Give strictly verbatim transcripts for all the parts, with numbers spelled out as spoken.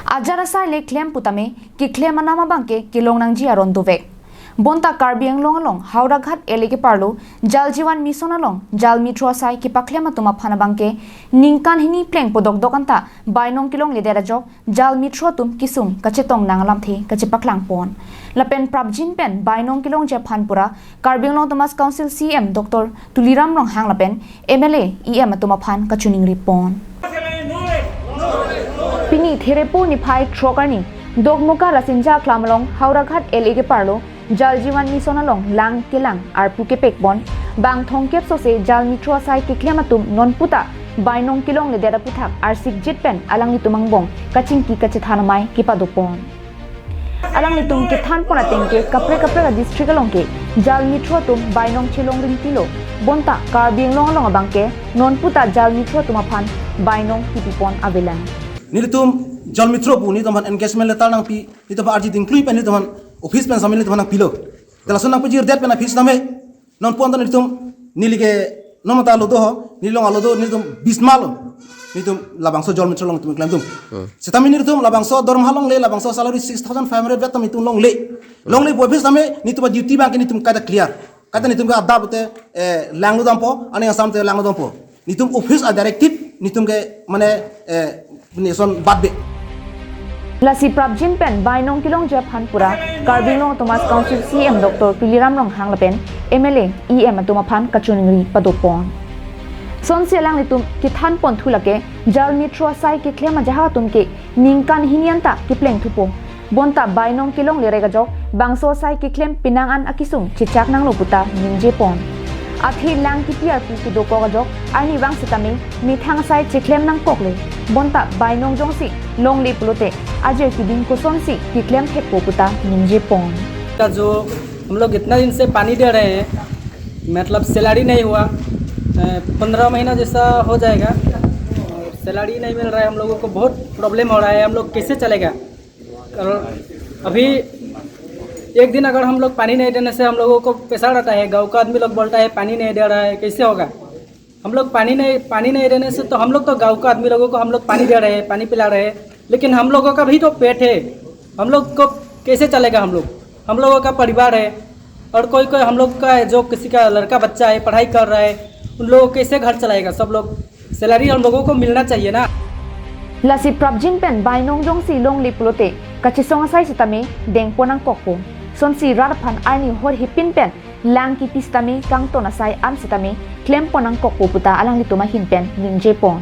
Ajat asai le klem putame keklem anam abangke kelong nangji aron dovek. Bonta Karbi Anglong along Howraghat L A keparlo Jal Jeevan Mission along jal mithro asai kepaklem atum aphan abangke ningkan hini pleng podokdok anta bainong kelongledet ajok jal mithro atum kesung kachetong nang alamthe kachepaklang pon. Lapen prapjin pen bainong kelongji aphan pura Karbi Anglong Autonomous Council C E M Doctor Tuliram Ronghang lapen M L A, E M atum aphan kachiningri pon. Pini Therepo niphai throk arni Dokmoka Rasinja Aklam along Howraghat L A keparlo Jal Jeevan Mission along lang kelang arpu kepek pon. Bang thomkep sose jal mithro asai keklem atum non puta bainong kelongledet aputhak arsikjit pen alanglitum angbong kachingki kachethan amei kepado pon. Alanglitum kethan pon ateng ke kaprek kaprek adistrict along ke jal mithro atum bainong chelong rinti lo. Bonta Karbi Anglong along abangke non puta jal mithro atum aphan bainong kipi pon avelang. Nelitum jal mithro pu nelitum aphan engagement letter nangpi, nelitum aphan arji dingklui pen nelitum aphan office pen sami nelitum aphan nangpilo. Te lason nangpajirdet pen aphi sitame non pon ta nelitum neli ke non ta alodo ho, neli along alodo nelitum bisma lo. Nelitum labangso jal mithro along nelitum klem atum. Hmm. Sitame nelitum labangso dorma longle, labangso salary six thousand five hundred vet tam nelitum longle. Longle pu aphi sitame nelitum duty abangke nelitum kaita clear. Kaita nelitum ke adap te, eh, langlo dampo, aning asam te langlo dampo. Nelitum office a directive nelitum ke mane, eh, nation badbe. Lasi prapjin pen bainong kelongji aphan pura Karbi Anglong Autonomous Council C E M Doctor Tuliram Ronghang lapen M L A, E M atum aphan kachiningri pado pon. Sonsi alanglitum kethan pon thu lake jal mithro asai keklem ajahak atum ke ningkan hini anta kepleng thupo. Bonta bainong kelongle rek ajok bangso asai keklem penang an akesung chechak nanglo puta ningje pon. Athe lang kipi arpu kedokok ajok arnivang sitame methang asai cheklem nangkoklo. Bonta bainong jongsi longle pulote ajir keding kosonsi keklem thekpo puta ningje pon. का जो हम लोग इतना दिन से पानी दे रहे हैं, मतलब सैलरी नहीं हुआ, पंद्रह महीना जैसा हो जाएगा, सैलरी नहीं मिल रहा है, हम लोगों को बहुत प्रॉब्लम हो रहा है, हम लोग कैसे चलेगा? और अभी एक दिन अगर हम लोग पानी नहीं देने से हम लोगों को प्रेशर आता है, गाँव का आदमी लोग बोलता है पानी नहीं दे रहा है, कैसे होगा? हम लोग पानी नहीं, पानी नहीं देने से तो हम लोग तो गाँव का आदमी लोगों को हम लोग पानी दे रहे हैं, पानी पिला रहे हैं, लेकिन हम लोगों का भी तो पेट है, हम लोग को कैसे चलेगा? हम लोग, हम लोगों का परिवार है, और कोई कोई हम लोग का है जो किसी का लड़का बच्चा है पढ़ाई कर रहा है, उन लोगों को कैसे घर चलाएगा? सब लोग सैलरी हम लोगों को मिलना चाहिए ना। Lasi prapjin pen bainong jongsi longle pulote kachesong asai sitame dengpon nangkokpo. Sonsi rat aphan arni hor hipin pen lang kipi sitame kangton asai an sitame klem pon nangkokpo puta alanglitum ahin pen ningje pon.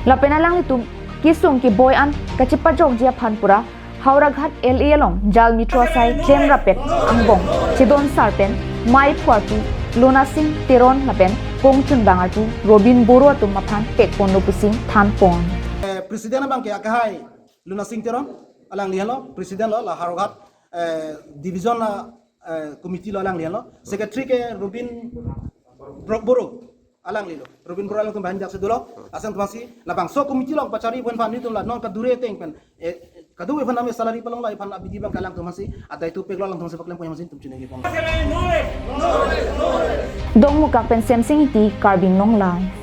Lapen alanglitum kesung keboi an kachepajokji aphan pura Howraghat L A along jal mithro asai klem rapet angbong chedon sar pen mei phu arpu Lunasing Teron lapen kongchunbang arpu Robin Boro atum aphan pek ponlo pusi than pon. Eh, president abangke akehai Lunasing Teron, alangli henlo president lo la Howraghat, eh, division la, eh, committee lo alangli henlo. Secretary ke Robin Bro-, Boro, alangli lo. Robin Boro alangtum banjak si dolo. Asang tumasi labangso committee along pachari pon aphan nelitum la non kadure ateng pen, eh, kadure aphan name salary palong la aphan abidi abangke alangtum aphansi adai tu pek lo, alangtum aphansi paklem pon aphansi nelitum chiningri pon. Dongmukak pen Semsing Ingti, Karbi Anglong Live.